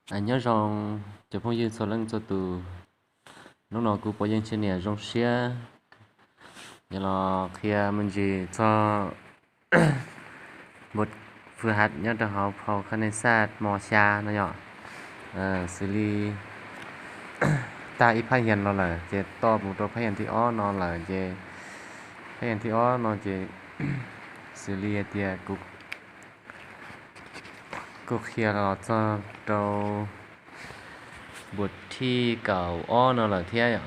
Nyob zoo cov phooj ywg txhua leej txhua tus, hnub no kuv puav yeej tsis niam zoo siab yuav los qhia me ntsis txog npus fwm hav nyob rau hauv phau kha nej xaj mos xya no yom. Xws li tag ib phab hias los lawm ces toj mus rau phab hias thib ob no lawm ces phab hias thib ob no ces xws li hais tias kuv kuv qhia los txog rau npus thib kaum ob no lawm thiab yom.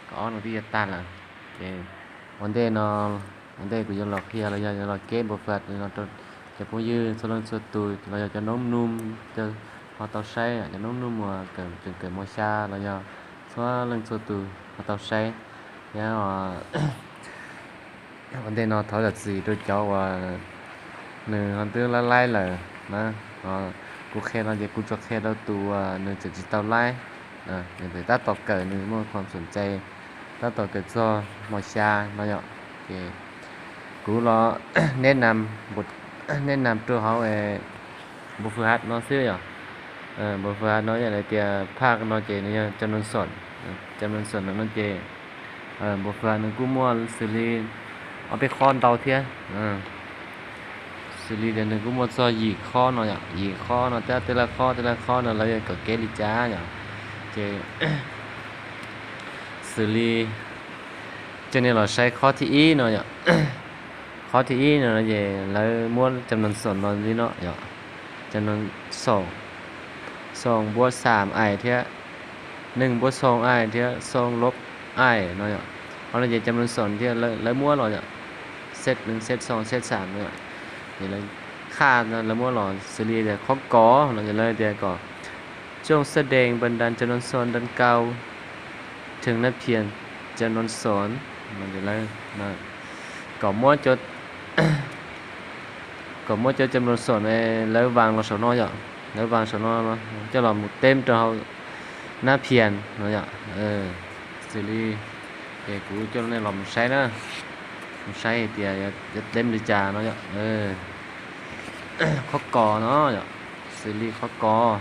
Kaum ob no twb yuav tag lawm. Ces ua ntej no, ua ntej kuv yuav los qhia los yog yuav los keb npus fwm hav no rau cov phooj ywg txhua leej txhua tus los yog cov noob num ho tau saib, cov noob num uas tseem kawm mos xya los yog txhua leej txhua tus ho tau saib thiab. Ua ntej no thov zam txim rau cov uas nws ho twb laib laib lawm na. Kuv qhia no ces kuv tsuas qhia rau tus uas nws tseem tsis tau laib, nws tab tom kawm, nws muaj khuam xom cai tab tom kawm txog mos xya no yom. Ces kuv los nej nas rau hauv npus fwm hav no xwb yom. Npus fwm hav no yog hais tias phaj no ces nws yog cam noo xoom, cam noo xoom no ces npus fwm hav nws kuj muaj xws li ob peb qhob ntau thiab. Xws li tias nws kuj muaj txog yim qhob no yom, yim qhob no thiab tej laj qhob tej laj qhob no lawv yuav kom kev li cas yom. Ces xws li coj nej los saib qhob thib ib no yom. Qhob thib ib no ces lawv muab cam noo xoom no li no yom, cam noo xoom, xoom npuab xam ai thiab, neej npuab xoom ai thiab xoom lob ai no yom. Qhov no ces cam noo xoom thiab lawv muab los yom, xeb neej xeb xoom xeb xam no yom. Ces lawv qhaj lawv muab los xws li tias qhob kos no ces lawv tias kom trong xe đèn bên đằng cho nó son đằng cau, thường nó phiền cho nó son. Kom muab cov, kom muab cov cam noo xoom lawv vang los saum no yom, lawv vang saum no coj los mus teb rau hauv nab phias no yom. Xws li ces kuv coj nej los mus saib na, mus saib hais tias yuav teb li cas no yom. Qhob kos no yom, xws li qhob kos,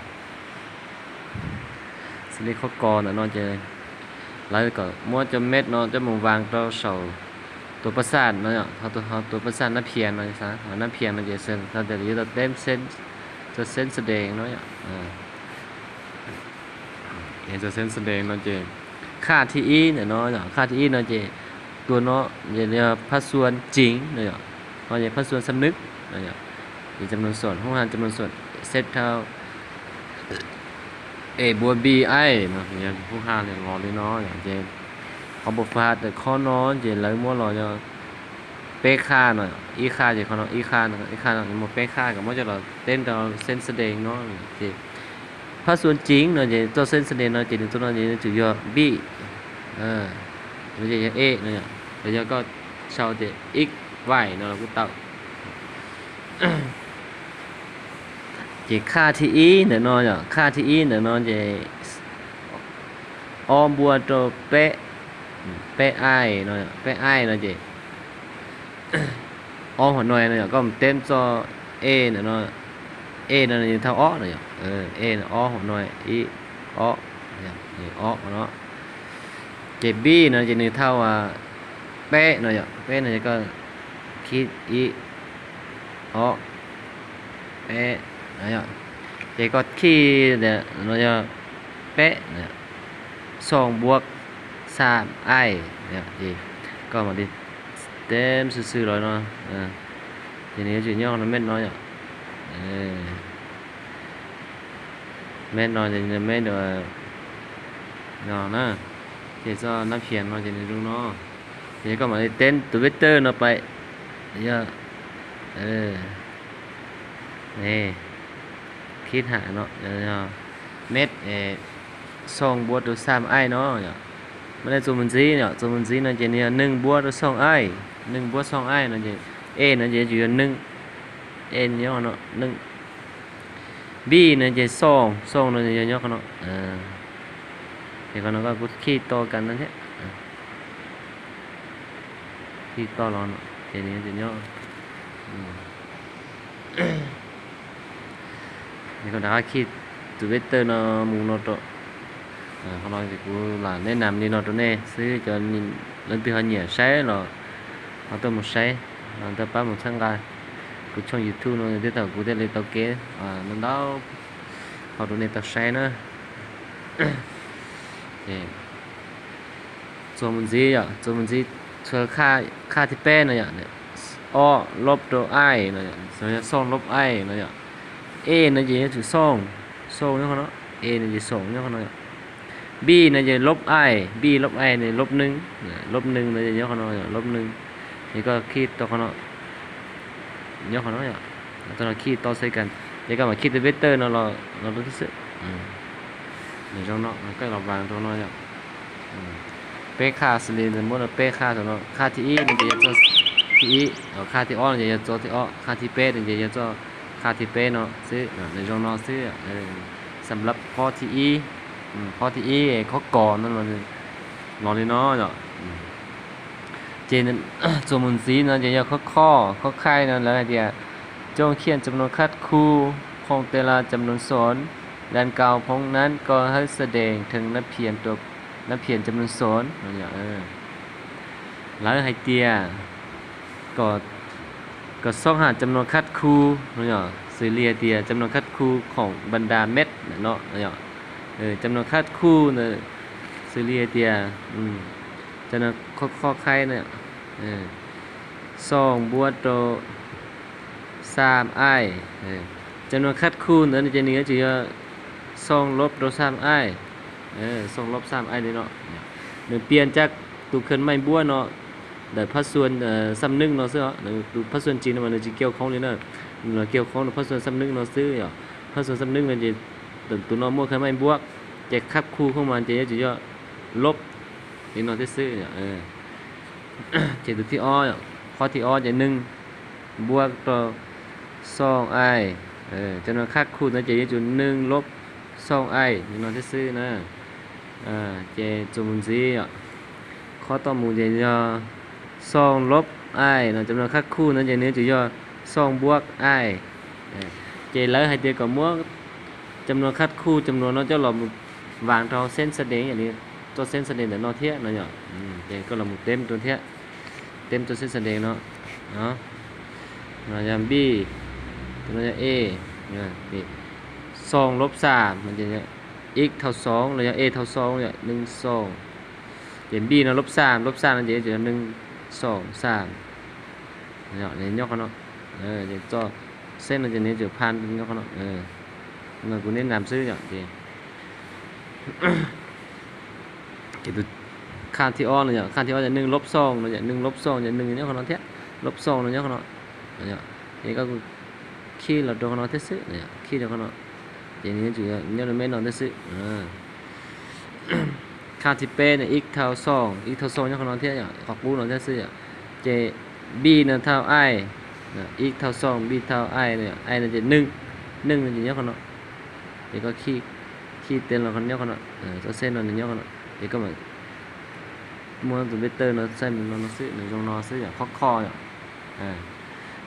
xws li qhob kos ntawm no ces lawv kom muab cov mej no coj mus vang rau saum tus paj xaj no yom, tus paj xaj nab phias no, nab phias no ces yuav tau teb rau xeb xe đèn no yom. Tau xeb xe đèn no ces qhaj thib ib ntawm no yom, qhaj thib ib no ces tua no ces yog phab xuan cing no yom, ho ces phab xuan xab nwb no yom. Ces cam noo xoom, hub ha cam noo xoom xeb thau es npuab npib aib no, hub ha los li no yom. Ces qhov npus fwm hav ntawm qhob no ces lawv muab los yog peb qhaj no, ib qhaj ces qhov no ib qhaj, ib qhaj no muaj peb qhaj kom muab coj los teb rau xeb xe đèn no. Ces phab xuan cing no ces txoj xeb xe đèn no ces nws txoj no ces nws tsum yog npib, no ces yog ej no yom, los yog koj sau tias ib vaim no los kuj tau. Ces qhaj thib ib ntawm no yom, qhaj thib ib ntawm no ces ob npuab rau peb, peb aib no, peb aib no ces ob hom no no yom, koj mus teb txoj ej ntawm no, ej no nws thauj ob no yom, ej no ob hom no, ib, ob, ob no. Ces npib no ces nws thauj peb no yom, peb no ces koj khij ib, ob, peb no yom. Ces koj khij no yog peb, xoom npuab xam aib, ces koj mam li teb xwb xwb los no, ces nws yuav tsum nyob no mej no yom. Mej no ces mej no na, ces txoj nab phias no ces nws zoo no. Ces koj mam li teb tus vector no pais, yog khij ham no, mej xoom npuab rau xam aib no yom. Mas nej txuas mus ntxiv yom, txuas mus ntxiv no ces nws yog neej npuab rau xoom aib, neej npuab xoom aib no ces ej no ces yuav tsum yog neej, ej nyob no neej. Npib no ces xoom, xoom no yog nyob qhov no. Ces qhov no koj kuj khij to kas no thiab, khij to los no ces nws yuav tsum nyob. Ces koj rov qab khij tus vector no mus no rau. Qhov no kuv lam neb nam li no rau nej xwb, cov leej twg ho nyiam saib los ho tuaj mus saib, ho tuaj pab mus txhawb nqa kuv tshooj YouTube no thiab thaum kuv thiaj li tau kev ntau ntau qhov rau nej tau saib na. Txuas mus ntxiv yom, txuas mus ntxiv, txuas qhaj thib peb no yom, ob lob rau i no yom, yog xooj lob i no yom. E no ces yuav tsum xooj, xooj nyob qhov no, e no ces xooj nyob qhov no yom. B no ces lob i, b lob i no lob neeg, lob neeg no ces nyob qhov no yom, lob neeg. Ces koj khij tau qhov no, nyob qhov no yom, tau no khij tau xwb kas, ces koj mam khij tus vector no los rau xwb. Nws zoo no, koj los vas rau no yom. Peb qhaj xws li muab rau peb qhaj rau no, qhaj thib ib no ces yog txoj thib ib, qhaj thib ob no ces yog txoj thib ob, qhaj thib peb no ces yog txoj qhaj thib peb no xwb, nws zoo no xwb. Xam lab qhov thib ib, qhov thib ib qhov kos no los li no yom. Ces txuas mus ntxiv no ces yog qhov kho, qhov khai no lawv hais tias จงเขียนจำนวนคัดคู่ คงแต่ละจำนวนซ้อน ด้านเก้า พร้อมนั้นก็ให้แสดงทั้งนักเขียนตัว นักเขียนจำนวนซ้อน no. Lawv hais tias kom, kom ค้นหาจำนวนคัดคู่ no yom, xws li hais tias จำนวนคัดคู่ ของบรรดาเม็ด no yom. จำนวนคัดคู่ ntawd xws li hais tias, qhov khai no, xooj npuab rau xam i. จำนวนคัดคู่ ntawd no ces nws yuav tsum yog xooj lob rau xam i, xooj lob xam i li no. Nws piam ncaj tus khej maij npuab no ntawm phab xuan xam neeb no xwb os. Tus phab xuan tsis no mas nws tsis kiag khoob li na, nws los kiag khoob rau phab xuan xam neeb no xwb yom. Phab xuan xam neeb no ces tus no muaj khej maij npuab, ces คัดคู่ khoob mas ces yuav tsum yog lob li no thiab xwb. Ces tus thib ob, qhov thib ob ces neeg npuab rau xooj i, จำนวนคัดคู่ ntawd ces yuav tsum neeg lob xooj i li no thiab xwb na. Ces txuas mus ntxiv, qhov tom mus ces yog xooj lob i no, จำนวนคัดคู่ ntawd ces nws yuav tsum yog xooj npuab i. Ces lawv hais tias kom muab จำนวนคัดคู่ cov no coj los mus vas rau xeeb xa dees, yog li txoj xeeb xa dees ntawm no thiab no yom. Ces koj los mus teb rau thiab, teb txoj xeeb xa dees no. No yog B, no yog E, xooj lob xam, X thau xooj los yog E thau xooj yom, neeg xooj. Ces B no lob xam, lob xam no ces yuav tsum yog neeg xooj xam. Nyob qhov no, txoj xeeb no ces nws yuav tsum phaj nyob qhov no. No kuv neb nam xwb yom. Ces tus khaj thib ob no yom, khaj thib ob ces neeg lob xooj no yom, neeg lob xooj ces neeg nyob qhov no thiab, lob xooj no nyob qhov no. Ces koj khij los rau qhov no thiab xwb, khij rau qhov no, ces nws yuav tsum nyob rau me no thiab xwb. Khaj thib peb no X thau xooj, X thau xooj nyob qhov no thiab yom, qhov qub no thiab xwb yom. Ces B no thau I, X thau xooj, B thau I, I no ces neeg, neeg no ces nyob qhov no. Ces koj khij, khij tes los nyob qhov no, txoj xeeb no nws nyob qhov no. Ces koj mam muab tus vector no xaij mus no no xwb, nws zoo no xwb yom, qhov kho yom.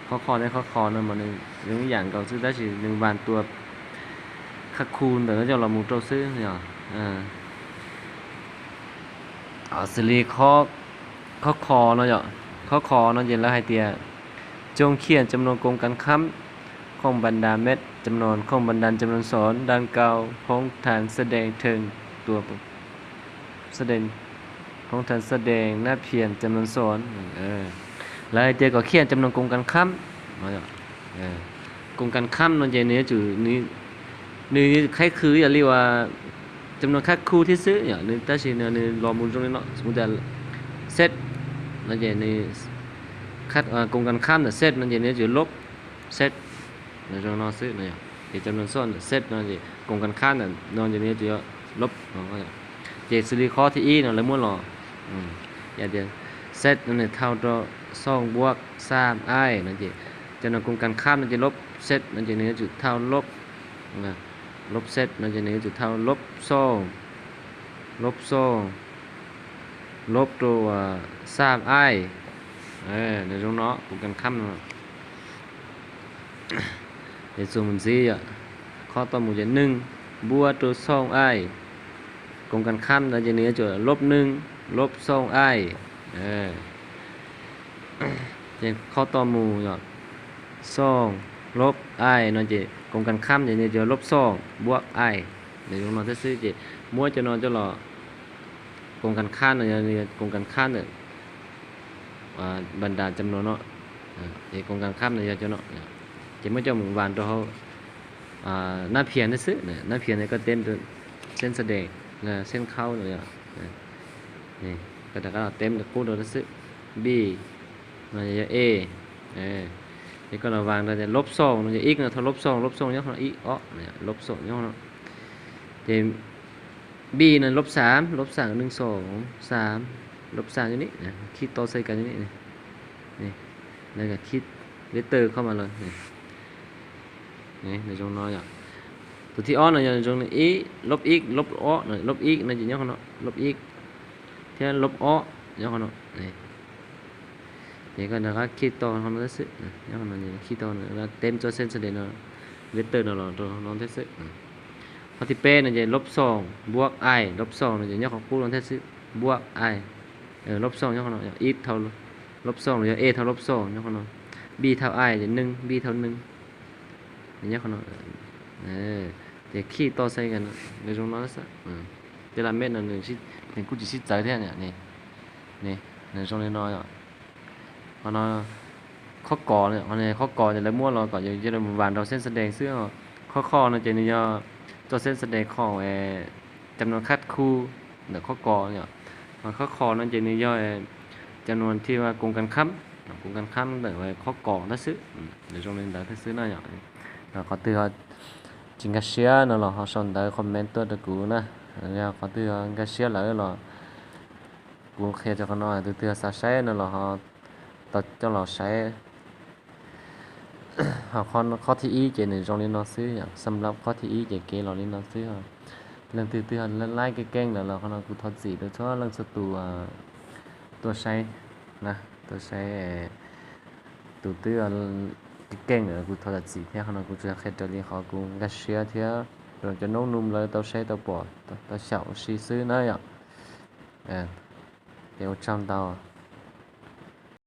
Qhov kho thiab qhov kho no mas nws zoo ib yam nkaus xwb tab sis nws vas tua khaj khu ntawm no coj los mus rau xwb yom. Xws li qhov kho no yom, qhov kho no ces lawv hais tias จงเขียนจำนวนกรงกันข้าม ของบรรดาเม็ดจำนวน ของบรรดาจำนวนซ้อน ด้านเก้า พร้อมทั้งแสดงเทิงตัว แสดง พร้อมทั้งแสดงหน้าเพียนจำนวนซ้อน Lawv hais tias kom เขียนจำนวนกรงกันข้าม กรงกันข้าม no ces nws yuav tsum, nws khaib khw yog li uas จำนวนคัดคู่ thiab xwb yom, nws tab sis nws los mus zoo li no, สมมุติ Z no ces nws กรงกันข้าม ntawm Z no ces nws yuav tsum ลบ Z, zoo no xwb no. Ces จำนวนซ้อน Z no ces กรงกันข้าม ntawm no ces nws yuav tsum yog ลบ. Ces xws li qhov thib ib no lawv muab los, yog tias Z no nws thau rau xooj npuab xam I no ces จำนวนกรงกันข้าม no ces ลบ Z no ces nws yuav tsum thau ลบ, ลบ Z no ces nws yuav tsum thau ลบ xooj, ลบ xooj, ลบ rau xam I. Nws zoo no กรงกันข้าม no. Ces txuas mus ntxiv yom, qhov tom mus ces neeg, npuab rau xooj i. Koos kas khab no ces nws yuav tsum lub neeg, lub xooj i. Ces qhov tod mus yog xooj, lub i no ces koos kas khab ces nws yuav lub xooj npuab i. Nws zoo no thiab xwb ces muab cov no coj los, koos kas khab no yog koos kas khab ntawm npas das cam no no, ces koos kas khab no yog cov no. Ces muab coj mus vas rau hauv nab phias thiab xwb. Nab phias no koj teb rau xeeb xa des, xeeb khaub no, koj rov qab los teb qub rau thiab xwb. Npij no yog e, ces koj los vas rau lub xooj no yog ib no, thauj lub xooj, lub xooj nyob qhov no, ib ob, lub xooj nyob qhov no. Ces npij no lub xaam, lub xaam neeg xoom xaam, lub xaam yog ni, khij tau xaiv kas ni, khij vector koj mas lawm. Nws zoo no yom. Tus thib ob no yog zoo ib, lub ib, lub ob, lub ib no ces nyob qhov no, lub ib thiab lub ob nyob qhov no. Ces koj rov qab khij tau qhov no xwb, khij tau teb txoj xeeb xa des no, vector no los rau no thiab xwb. Qhov thib peb no ces lub xooj npuab i, lub xooj no ces nyob qhov qub no thiab xwb, npuab i. Lub xooj nyob qhov no, ib thauj lub xooj los yog e thauj lub xooj nyob qhov no. Npij thauj i ces neeg, npij thauj neeg nyob qhov no. Ces khij tau xaiv kas no, nws zoo no xwb. Tej laj mej no nws kuj tsis sib txawv thiab. Nws zoo li no yom. Qhov no qhob kos, qhov kos ces lawv muab los kom yus cia li mus vas rau xeeb xa des xwb. Qhob qho no ces nws yog txoj xeeb xa des khoom cam no khab khu ntawm qhob kos yom. Ho qhob qho no ces nws yog cam no thiaj koos kas khab, koos kas khab ntawm qhob kos tab xwb. Nws zoo li ntawd thiab xwb na yom. Qhov twg tsis nkag siab no los ho sau ntawv comment tuaj rau kuv na. Yog qhov twg nkag siab lawm los kuv qhia rau qhov no, tus twg xav saib no los ho tau coj los saib. Ho qhov thib ib ces nws zoo li no xwb yom, xam lab qhov thib ib ces kev los li no xwb. Leej twg twb laib keej keej lawm los qhov no kuv thov txim rau txhua leej txhua tus tuaj saib na, tuaj saib. Tus twb keej keej lawm kuv thov txim thiab, qhov no kuv tsuas qhia raws li qhov kuv nkag siab thiab rau cov noob num lawv tau saib tau pom tau xyaum si xwb na yom. Ces ua tsaug ntau.